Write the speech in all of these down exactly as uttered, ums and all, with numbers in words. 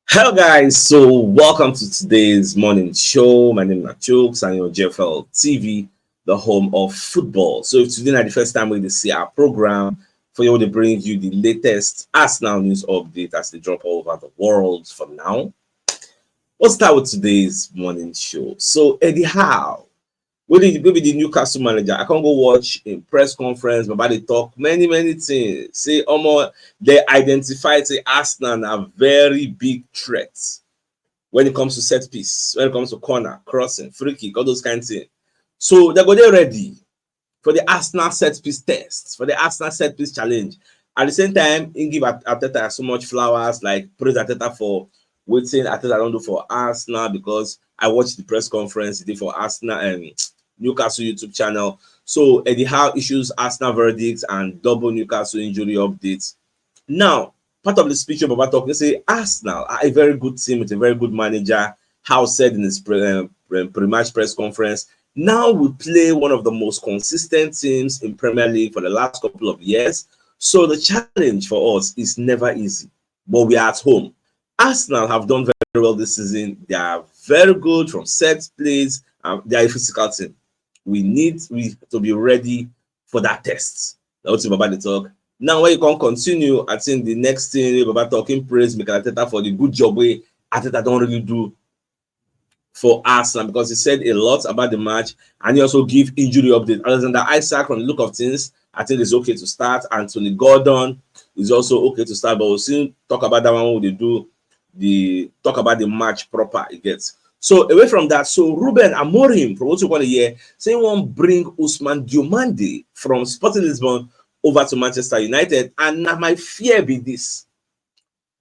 Hello, guys. So, welcome to today's morning show. My name is Nachooks and your J F L T V, the home of football. So, if today is the first time we see our program, for you to bring you the latest Arsenal news update as they drop all over the world for now. We'll start with today's morning show. So, Eddie Howe, wey be the Newcastle manager, I can't go watch in press conference, but they talk many, many things. Say, omo, they identify say Arsenal are very big threats when it comes to set piece, when it comes to corner, crossing, free kick, all those kind of things. So they go there ready for the Arsenal set piece test, for the Arsenal set piece challenge. At the same time, he give Arteta so much flowers, like praise Arteta for waiting Arteta don't do for Arsenal, because I watched the press conference he did for Arsenal and Newcastle YouTube channel. So Eddie Howe issues Arsenal verdicts and double Newcastle injury updates. Now, part of the speech about talking say Arsenal are a very good team with a very good manager. Howe said in his pre- uh, pre- pre-match press conference, now we play one of the most consistent teams in Premier League for the last couple of years. So the challenge for us is never easy, but we are at home. Arsenal have done very well this season. They are very good from set plays. And they are a physical team. We need we to be ready for that test. That's what Baba dey talk. Now, when you can continue, I think the next thing Baba talking praise Mikel Arteta for the good job way Arteta don't really do for Arsenal, because he said a lot about the match and he also give injury update. Alexander Isak, from the look of things, I think it's okay to start. Anthony Gordon is also okay to start, but we'll soon talk about that one when we do the talk about the match proper it gets. So away from that, so Ruben Amorim, from what you want to hear, say he won't bring Ousmane Diomande from Sporting Lisbon over to Manchester United, and now my fear be this: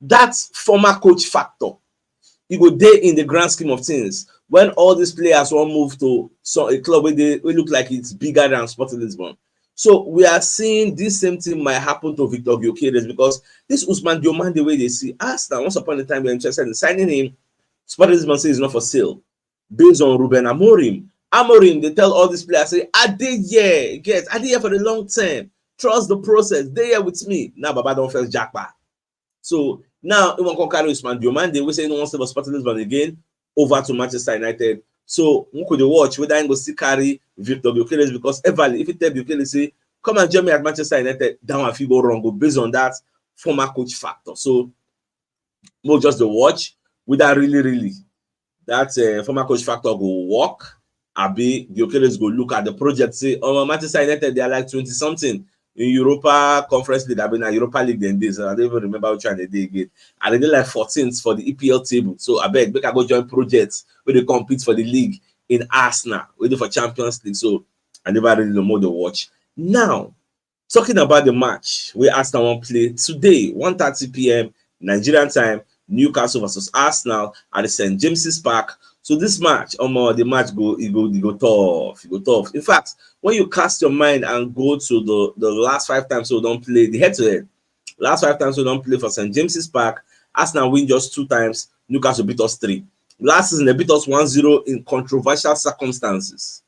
that former coach factor, he go dey in the grand scheme of things when all these players won't move to some a club where they will look like it's bigger than Sporting Lisbon. So we are seeing this same thing might happen to Victor Gyökeres, because this Ousmane Diomande way they see us now. Once upon a time, we're interested in signing him. Sporting Lisbon says he's not for sale. Based on Ruben Amorim, Amorim they tell all these players say, "I dey here, get I dey here for the long term. Trust the process. They here with me." Now Baba don't first jackpot. So now he won't come carry Ousmane Diomande. We say no one stay for Sporting Lisbon again over to Manchester United. So we could watch whether he go still carry Victor Gyökeres, because Everly, if he tell Gyökeres say, "Come and join me at Manchester United," that one fit go wrong. Go based on that former coach factor. So we'll just the watch with that really, really that uh, former coach factor go work. Abi Gyökeres go look at the project, say, "Oh, Manchester United, they are like twenty something in Europa Conference League. I mean, Europa League then this. I don't even remember which one they did again. And they did like fourteenth for the E P L table. So I beg, make I go join projects where they compete for the league in Arsenal, waiting for Champions League." So I never really know more to watch. Now, talking about the match, we Arsenal won't play today, one thirty p m Nigerian time, Newcastle versus Arsenal at the Saint James's Park. So this match, um, uh, the match go, it go, it go tough, it go tough. In fact, when you cast your mind and go to the the last five times we don't play the head to head, last five times we don't play for Saint James's Park, Arsenal win just two times, Newcastle beat us three. Last season they beat us one zero in controversial circumstances.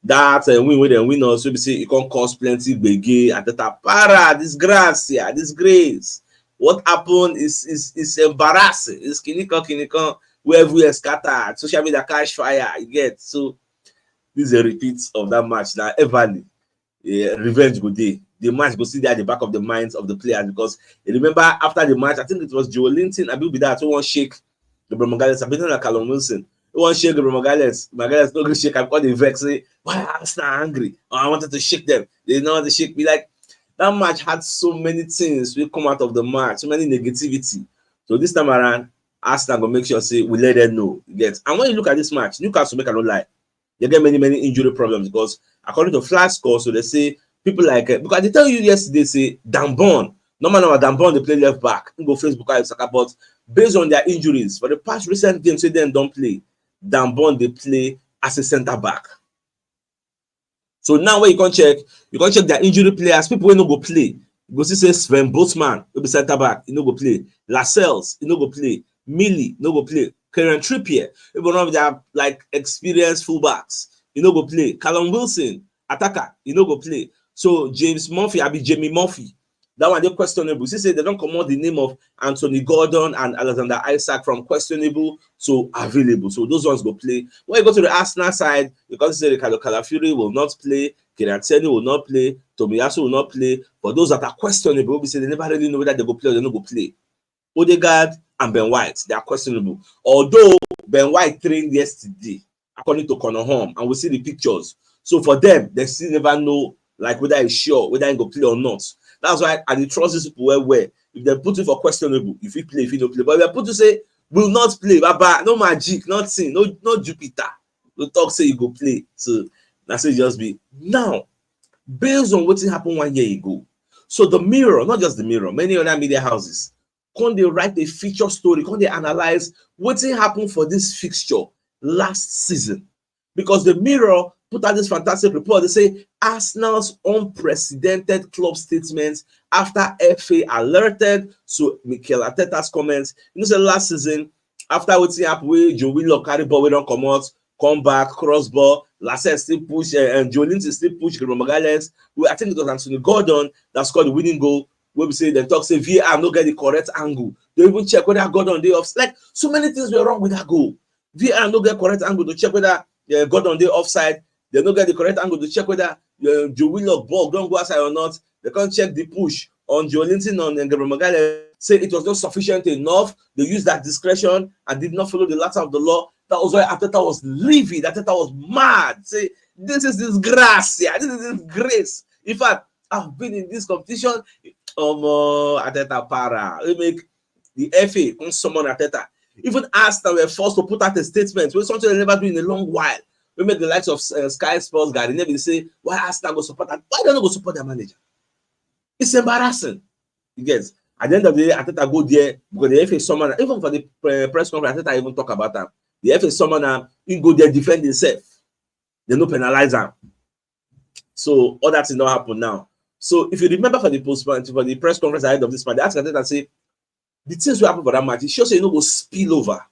That uh, win wey dem win us, wey be say e come cause plenty gbege, Arteta para, disgrace, yeah, disgrace. What happened is is is embarrassing. It's kinikan kinikan where everywhere scatter, social media catch fire. You get so this is a repeat of that match. Now Everly, yeah, revenge go dey. The match go still dey at the back of the minds of the players, because you remember after the match, I think it was Joelinton, I believe that who won't shake Gabriel Magalhaes. I believe that Callum Wilson. Who won't shake Gabriel Magalhaes? Magalhaes no gree shake. I'm called the vex. Say, "Why Arsenal angry? Oh, I wanted to shake them. They know how to shake me." Like that match had so many things we come out of the match, so many negativity. So this time around, Arsenal go make sure say we let them know. You get. And when you look at this match, Newcastle, make I no lie, they get many many injury problems, because according to Flash Score, so they say people like uh, because I tell you yesterday say Dan Burn, normal normal Dan Burn they play left back. You go Facebook I Saka, but based on their injuries for the past recent games, say them don't play. Dan Burn they play as a centre back. So now when you can check, you can check their injury players. People will not go play. You go see say Sven Botman will be centre back. He no go play. Lascelles, he no go play. Millie no go play. Kieran Trippier, even one of their like experienced fullbacks, he no go play. Callum Wilson, attacker, he no go play. So James Murphy, I be Jamie Murphy. That one dey questionable. See say dem don comot the name of Anthony Gordon and Alexander Isak from questionable to available. So those ones go play. When you go to the Arsenal side, you come see say Ricardo Calafiori will not play, Kieran Tierney will not play, Tomiyasu will not play. But those that are questionable, we say they never really know whether they go play or they no go play. Odegaard and Ben White, they are questionable. Although Ben White trained yesterday, according to Connor Holm, and we see the pictures. So for them, they still never know, like, whether he's sure, whether he go play or not. That's why I dey trust these people well well. If they put you for questionable, if you play, if you don't play. But if they put you say, "Will not play," baba, no magic, nothing, no, no Jupiter. No talk say you go play. So that's it just be. Now, based on wetin happen one year ago, so the Mirror, not just the Mirror, many other media houses, come dey write a feature story, come dey analyze wetin happen for this fixture last season. Because the Mirror put out this fantastic report. They say Arsenal's unprecedented club statement after F A alerted to Mikel Arteta's comments. You know say last season, after wetin happen wey Joe Willock carry ball wey don comot, come back, cross ball, Lascelles still push, uh, and Joe Linton still push Gabriel Magalhaes. Well, I think it was Anthony Gordon that scored the winning goal. Wey be say dem talk say V A R no get the correct angle. They even check whether Gordon dey off. Like, so many things were wrong with that goal. V A R no get correct angle to check whether, uh, Gordon dey offside. They no get the correct angle to check whether, uh, Joe Willock ball don go outside or not. They can't check the push on Joe Linton on, uh, Gabriel Magalhaes. Say it was not sufficient enough. They used that discretion and did not follow the letter of the law. That was why Arteta was livid. Arteta was mad. Say, "This is disgrace. Yeah, this is disgrace." In fact, I've been in this competition. Um, uh, Arteta para. We make the F A come summon Arteta. Even Arsenal were forced to put out a statement. Wey something they never do in a long while. We make the likes of, uh, Sky Sports, Gary Neville say, "Why Arsenal go support that? Why they no go support their manager?" It's embarrassing. You get? At the end of the day, Arteta go there because the F A summon am. Even for the, uh, press conference, Arteta even talk about am. The F A summon am, he go there defend himself. They no penalize am. So all that thing don happen now. So if you remember for the postman, for the press conference ahead of this match, they ask Arteta say, the things wey happen for that match, e show say e no go spill over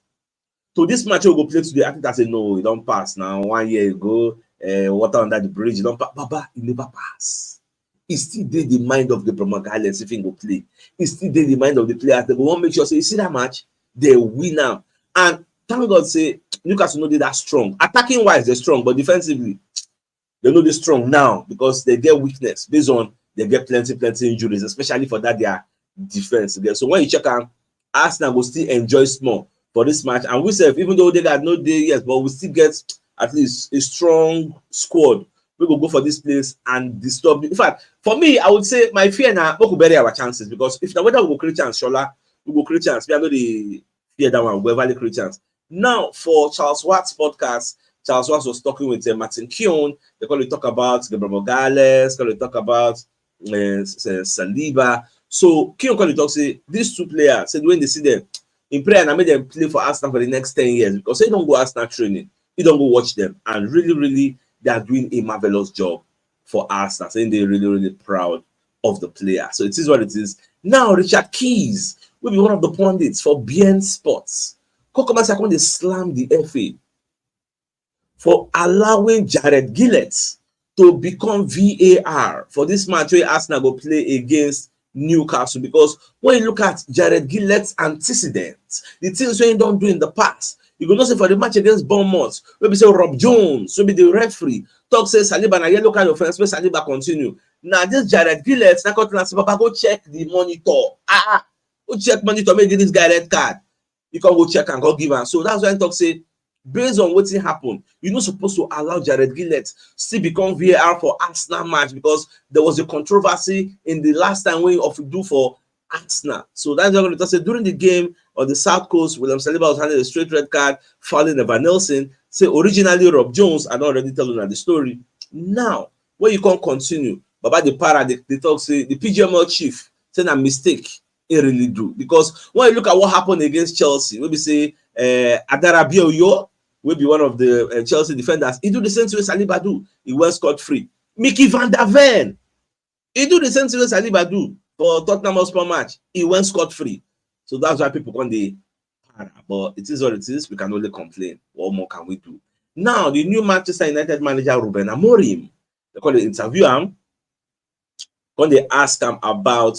to this match wey we go play today. Arteta say, "No, e don pass now. One year ago, uh, water under the bridge, e don pass." Baba, e never pass. E still dey the mind of Gabriel Magalhaes if he go play. E still dey the mind of the players. They go wan make sure say, you see that match, they win am. And thank God say Newcastle no dey that strong. Attacking wise, they're strong, but defensively, they no dey strong now because they get weakness based on they get plenty, plenty injuries, especially for that their defense. Okay? So when you check am, Arsenal go still enjoy small for this match. And we sef, even though Odegaard no dey, yes, but we still get at least a strong squad. We go go for this place and disturb. In fact, for me, I would say my fear na make we bury our chances, because if na whether we go create chance, Shola, we go create chance. Me, I no dey fear that one. We go everly create chance. Now, for Charles Watts podcast, Charles Watts was talking with, uh, Martin Keown. They come dey talk about Gabriel Magalhaes, come dey talk about, uh, S-, uh, Saliba. So Keown come dey talk say these two players, say when they see them in prayer, na make them play for Arsenal for the next ten years, because he don go Arsenal training, he don go watch them, and really, really, they are doing a marvelous job for Arsenal. Saying they're really, really proud of the player. So it is what it is. Now, Richard Keys will be one of the pundits for B N Sports. Come come outside, come dey slam the F A for allowing Jarred Gillett to become V A R for this match wey Arsenal go play against Newcastle, because when you look at Jarred Gillett's antecedents, the things wey he don do in the past, you go know say for the match against Bournemouth, wey be say Rob Jones, wey be the referee, talk say Saliba na yellow card offense, make Saliba continue. Na this Jarred Gillett na come tell am say, "Baba, go check the monitor. Ah, ah, go check monitor, make you give this guy red card." He come go check am, come give am. So that's why I talk say, based on wetin happen, you no suppose to allow Jarred Gillett still become V A R for Arsenal match, because there was a controversy in the last time wey he do for Arsenal. So that's why I talk say during the game on the South Coast, William Saliba was handed a straight red card, fouling Evan Nelson. Say originally Rob Jones, I don already tell una the story. Now, when you come continue, Baba dey para, dey, dey talk say the P G M L chief say na mistake he really do. Because when you look at what happened against Chelsea, wey be say, uh, Adara Bioyo, wey be one of the, uh, Chelsea defenders, he do the same thing wey Saliba do. He went scot-free. Mickey van der Ven, he do the same thing wey Saliba do for Tottenham Hotspur match. He went scot-free. So that's why people come dey para. But it is what it is. We can only complain. What more can we do? Now, the new Manchester United manager, Ruben Amorim, they come dey interview am. Come dey ask am about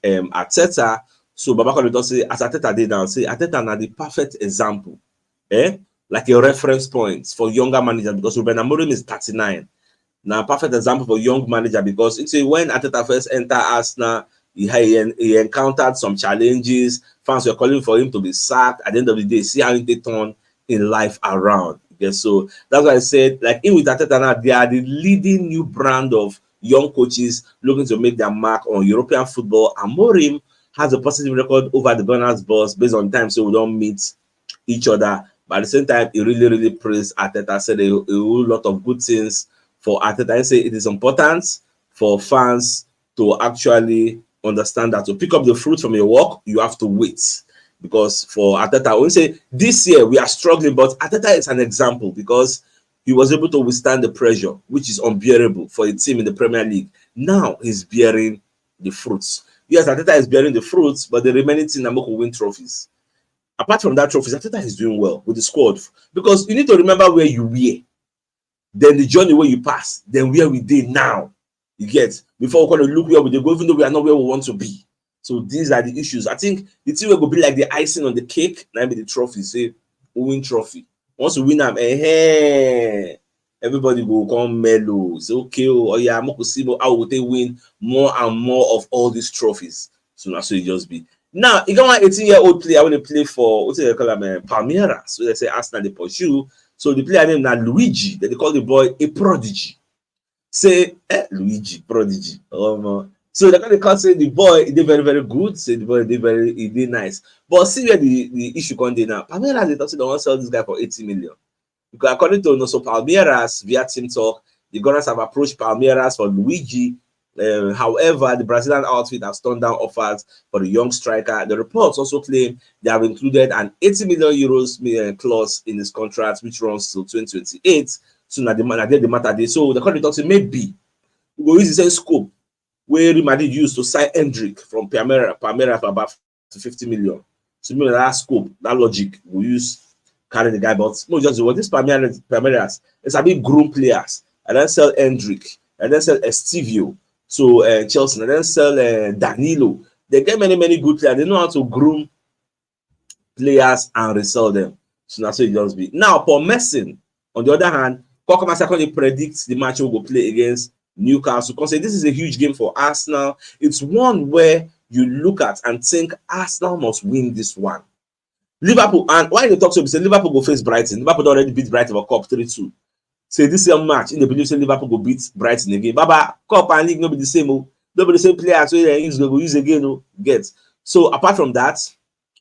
um, Arteta. So Baba come dey talk say as Arteta dey down, say Arteta na the perfect example, eh? Like a reference point for younger manager, because Ruben Amorim is thirty-nine. Now, perfect example for young manager, because it's a, when Arteta first enter Arsenal, he, he, he encountered some challenges. Fans were calling for him to be sacked. At the end of the day, see how he turn in life around. Okay, so that's why I said, like, in with Arteta now, they are the leading new brand of young coaches looking to make their mark on European football. Amorim has a positive record over the Gunners boss based on time, so we don't meet each other. But at the same time, he really, really praised Arteta, said a, a whole lot of good things for Arteta. I say it is important for fans to actually understand that to pick up the fruit from your work, you have to wait. Because for Arteta, we say this year we are struggling, but Arteta is an example because he was able to withstand the pressure, which is unbearable for a team in the Premier League. Now he's bearing the fruits. Yes, Arteta is bearing the fruits, but the remaining team Namoko win trophies. Apart from that trophies, Arteta is doing well with the squad, because you need to remember where you were, then the journey where you pass, then where we did now. You get, before we kind of look where we go, even though we are not where we want to be. So these are the issues. I think the thing will be like the icing on the cake, and be the trophy. Say, we win trophy. Once we win them, eh, everybody go come mellow. Say, okay, oh, oh yeah, Mokosimo, I will take win more and more of all these trophies. So that's what it just be. Now, you got one eighteen-year-old player when they play for, what do they call him, uh, Palmeiras. So they say Arsenal, they pursue. So the player name now Luigi. They call the boy a prodigy. Say, eh, Luigi, prodigy. Um, so they kind of can't say the boy, he did very, very good. Say the boy, he did very, he did nice. But see where the, the issue come dey now. Palmeiras, they talk say they want to sell this guy for eighty million. Because according to Noso Palmeiras, via Team Talk, the Gunners have approached Palmeiras for Luigi. Uh, however, the Brazilian outfit has turned down offers for the young striker. The reports also claim they have included an eighty million euros uh, clause in his contract, which runs till twenty twenty-eight. So now the, now the matter dey. So the country talks say maybe we go use the same scope where Real Madrid used to sign Endrick from Palmeiras, Palmeiras for about to fifty million. So maybe that scope, that logic, we use carry the guy. But no, just what this Palmeiras, Palmeiras, it's a big groom players. And then sell Endrick, and then sell Estivio to uh, Chelsea, and then sell uh, Danilo. They get many, many good players. They know how to groom players and resell them. So that's what it just be. Now, Paul Merson, on the other hand, Kokoma secondly predicts the match we go play against Newcastle. Come say this is a huge game for Arsenal. It's one where you look at and think Arsenal must win this one. Liverpool, and why they talk so? Because Liverpool go face Brighton. Liverpool already beat Brighton for Cup three two. Say this year match, in the believe say Liverpool go beat Brighton again. Baba, Cup and league no be the same. Oh. No be the same players so they use go use again. Oh, get. So apart from that,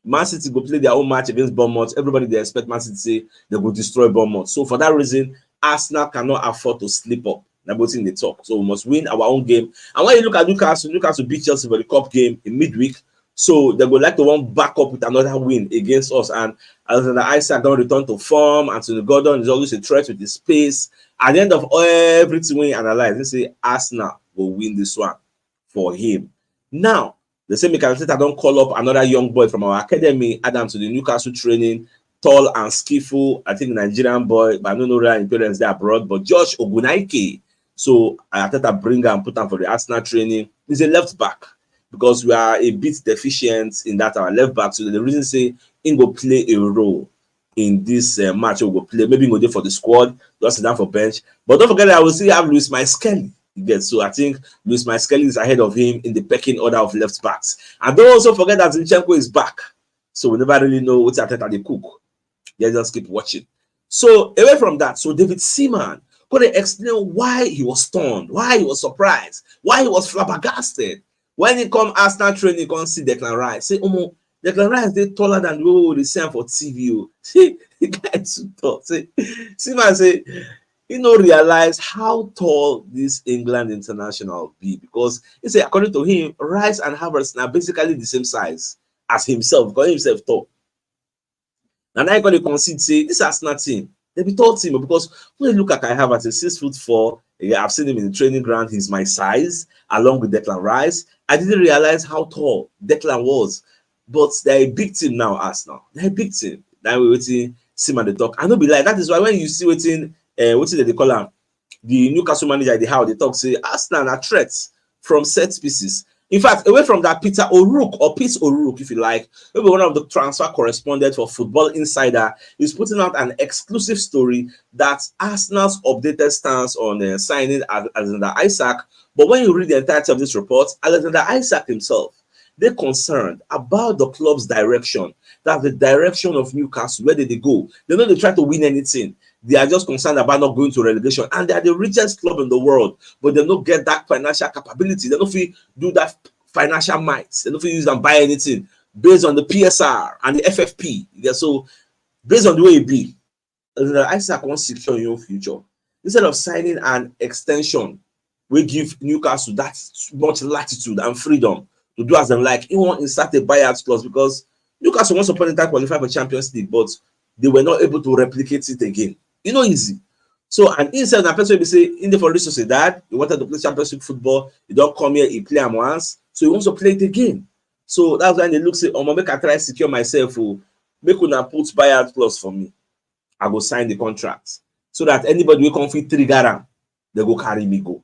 Man City go play their own match against Bournemouth. Everybody they expect Man City say they go destroy Bournemouth. So for that reason, Arsenal cannot afford to slip up. That's what they talk. So we must win our own game. And when you look at Newcastle, Newcastle beat Chelsea for the cup game in midweek. So they go like to want back up with another win against us. And Alexander Isak don't return to form. Anthony Gordon is always a threat with his pace. At the end of everything we analyze, they say Arsenal will win this one for him. Now, they say Mikel Arteta don't call up another young boy from our academy, Adam, to the Newcastle training, tall and skillful, I think Nigerian boy, but I don't know where his parents they abroad, but Josh Ogunaike. So Arteta bring and put him for the Arsenal training. He's a left back because we are a bit deficient in that our left back. So the reason say he go play a role in this uh, match we go play. Maybe he go there for the squad, just sit down for bench. But don't forget that I will still have Luis Mike Skelly. You get, so I think Luis Mike Skelly is ahead of him in the pecking order of left backs. And don't also forget that Zinchenko is back. So we never really know what's Arteta the cook. Yeah, just keep watching. So away from that, so David Seaman could explain why he was stunned, why he was surprised, why he was flabbergasted when he come Arsenal training, come see Declan Rice. Say, Omo, Declan Rice they taller than the way we see for T V. Oh. See, the guy too tall. See, Seaman say he no realize how tall this England international be because he say according to him, Rice and Havertz are basically the same size as himself because himself tall. And I gonna concede say this Arsenal team, they be tall team because when you look at Kai Havertz, he's six foot four. Yeah, I've seen him in the training ground. He's my size, along with Declan Rice. I didn't realize how tall Declan was, but they're a big team now. Arsenal, they're a big team. Now we waiting, see man the talk. I don't be like that is why when you see waiting, uh, what is it they call him? The Newcastle manager, the how they talk say Arsenal are threats from set pieces. In fact, away from that, Peter O'Rourke, or Pete O'Rourke, if you like, who be one of the transfer correspondents for Football Insider, is putting out an exclusive story that Arsenal's updated stance on uh, signing Alexander Isak. But when you read the entirety of this report, Alexander Isak himself, they're concerned about the club's direction. That's the direction of Newcastle, where they, they go. They know they try to win anything. They are just concerned about not going to relegation. And they are the richest club in the world, but they don't get that financial capability. They don't feel do that financial might. They don't feel use and buy anything based on the P S R and the F F P. Yeah, so based on the way it be, Isaac wants secure your future. Instead of signing an extension, we give Newcastle that much latitude and freedom to do as them like. He won't insert a buyout clause because Newcastle once upon a time qualified for Champions League, but they were not able to replicate it again. You know, easy. So, and instead, the person will say, in the for Real Sociedad, he wanted to play Champions League football, he don't come here, he play him once, so he wants to play it again. So that's why they look say, oh, make I try secure myself, oh, make una put buyout clause for me. I go sign the contract so that anybody will come fit trigger am, they go carry me go.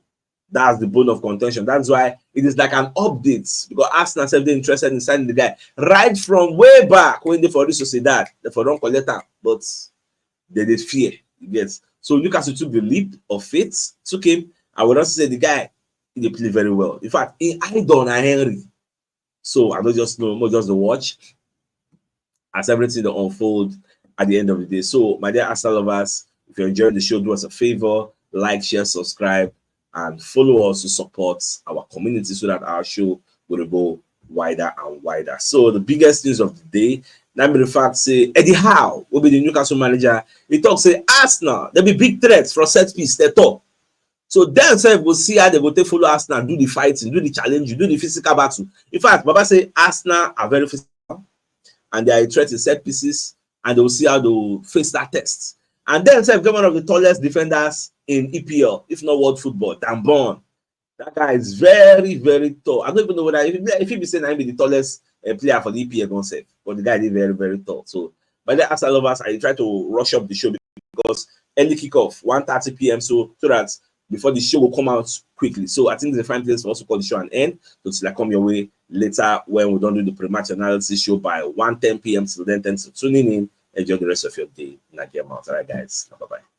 That's the bone of contention. That's why it is like an update because Arsenal have been interested in signing the guy right from way back when they for Real Sociedad. They for don't collect him, but they did fear. Yes. So Newcastle took the leap of faith, took him. I would also say the guy he did play very well. In fact, he eyed on Henry. So I don't just know, more just the watch as everything that unfold at the end of the day. So my dear Arsenal lovers, if you enjoyed the show, do us a favor, like, share, subscribe, and follow us to support our community so that our show will go wider and wider. So the biggest news of the day, let me in fact say Eddie Howe will be the Newcastle manager. He talks say Arsenal, there be big threats for set piece, they talk. So dem sef go see how they go take follow Arsenal, do the fighting, do the challenge, do the physical battle. In fact, Baba say Arsenal are very physical and they are a threat in set pieces and they will see how they will face that test. And then sef get one of the tallest defenders in E P L, if not world football, Dan Burn. That guy is very, very tall. I don't even know whether if, if he be saying I be the tallest uh, player for the E P L gun sef, but the guy is very, very tall. So, but the Arsenal lovers, I try to rush up the show because early kickoff, one thirty p m. So, so that before the show will come out quickly. So I think the fine place for us to call the show an end. So till I come your way later when we don't do the pre-match analysis show by one ten p m till then, thanks for tuning in. Enjoy the rest of your day. Nadia Mount. All right, guys. Bye-bye.